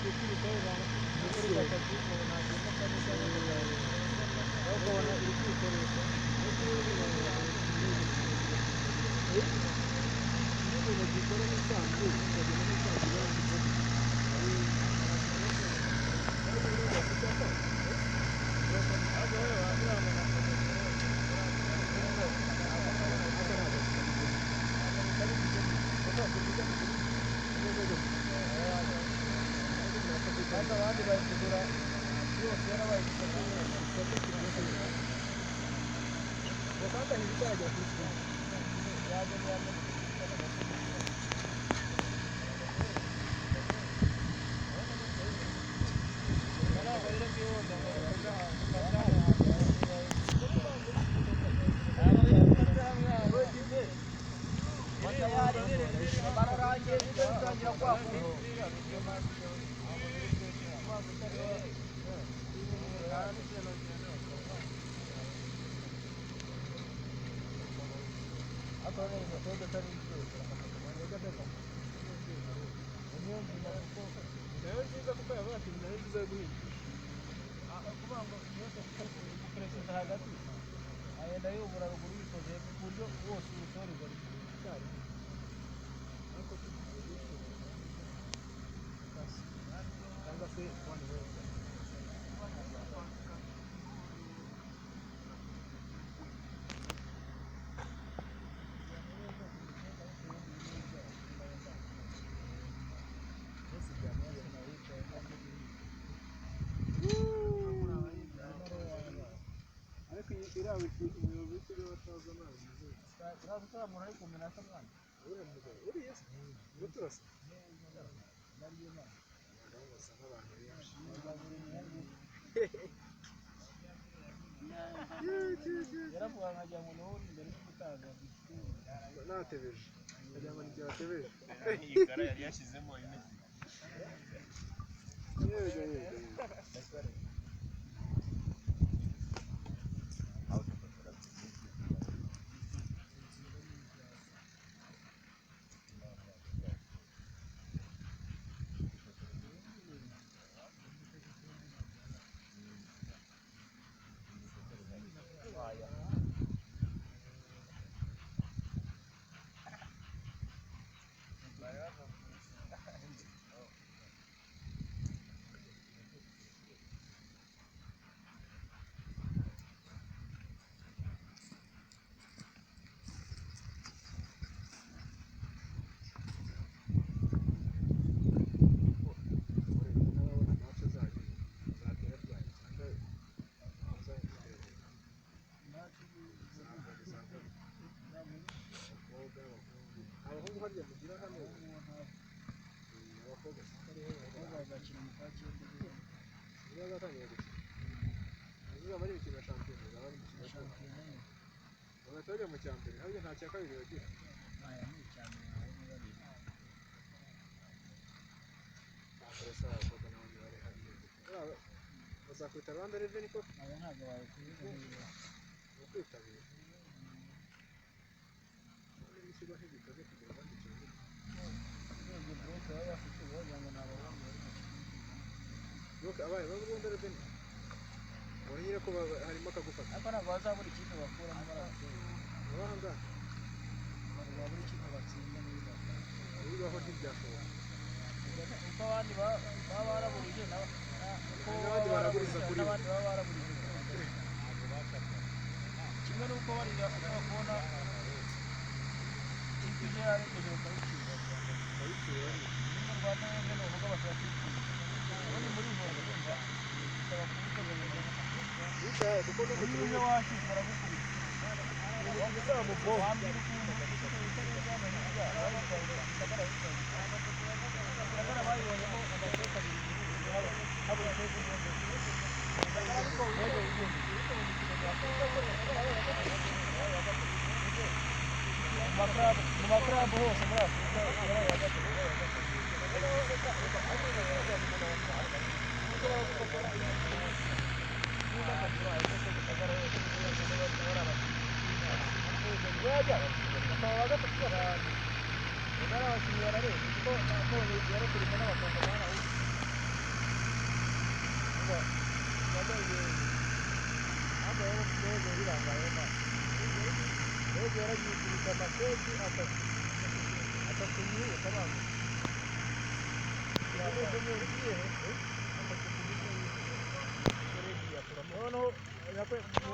Gukubita muri gatatu ukabona hagiyemo kane cyangwa gatanu, nawe ukabona iri kwikoresha. Iyo umuntu agikora nk'isanzwe, ukagenda nk'isanzwe yanditseho. Kandi abandi bari kugura yose yarabaye igisate. Wakanda ntibizajya kuri kimwe. Yajya n'iyandi. Nayo nziza kuko yavuga ati nayo nziza yo guhingisha. Perezida hagati agenda yubura ruguru yikoze ku buryo wose uwusoreza Icyarimwe. Ariko cyangwa se one way. Ariko iyi iriya wiki umuyobozi w'ikigo batazi amazi uriya mugabo uriya se ngo turasa abagabo basa nk'abantu benshi. Yaravuga nkagira ngo niwo uri imbere yo gutanga. Natebeje nkagira ngo nibyo batebeje. Iyi kara yari yashyizemo imeze. Yego yego yego. N'ababona match zanyu zatera ryari cyangwa abakobwa abahungu abahungu harya mugira hano abakobwa Bazakina mu kwa cyenda. niba bazatangira gukina izaba ari imikino ya shampiyona, izaba ari imikino ya Shampiyona. Bagahita bajya mu cya mbere, harya nta cya kabiri bagira? Aya ni icya mbere nabonye babiri. Mbere se abakobwa nabo ntibari hariya? Bazakwita Rwanda Revenue koko? Aya ntabwo babikubiza niba Ni ukwitabira none n'ikigo ntigikaze kugira abandi cyongere. Urebye buroke baba bafite wagira ngo ni abahungu bari gukina. Nuko abaye ba Rwanda Revenue ubona nyine ko harimo akagufata. Ariko ntabwo bazabura ikipe bakuramo bari abakobwa. Abahanga. Ntabwo babura ikipe batsinda neza. Bibaho ntibyashoboka. Uko abandi baba baraburije uko N'abandi baba baraguriza baraburije kuri bo. N'abandi baba baraburije kuri bo. Kimwe n'uko bariya ushobora kubona ikipe ije yarengeje bakayicira. Bayiciye bari. Mu Rwanda rero ni uvuga bashobora kuyitsinda ubundi muri volley urumva bisaba kubiteganyiriza. Bicaye kuko no Iyo mu uje kibuga washyushye baragukubita. uzamugonga. Wambwira ukuntu ikipe bita neza hano hirya abayitwaye Gisagara yitwaye Gisagara bayibonyemo amaseti abiri, habura iseti imwe. Gisagara ariko yego yigendeye mu maklabu hose muri Afurika yaraye iya gatatu, yabaye iya gatatu. Bakaba gatatu cyane. Ubwo abakinnyi bararenze kuko nabonye yarekurimo n'abakongomani ahubwo. Rege yaragikubita amakesi atatu atatu yihuta abanza.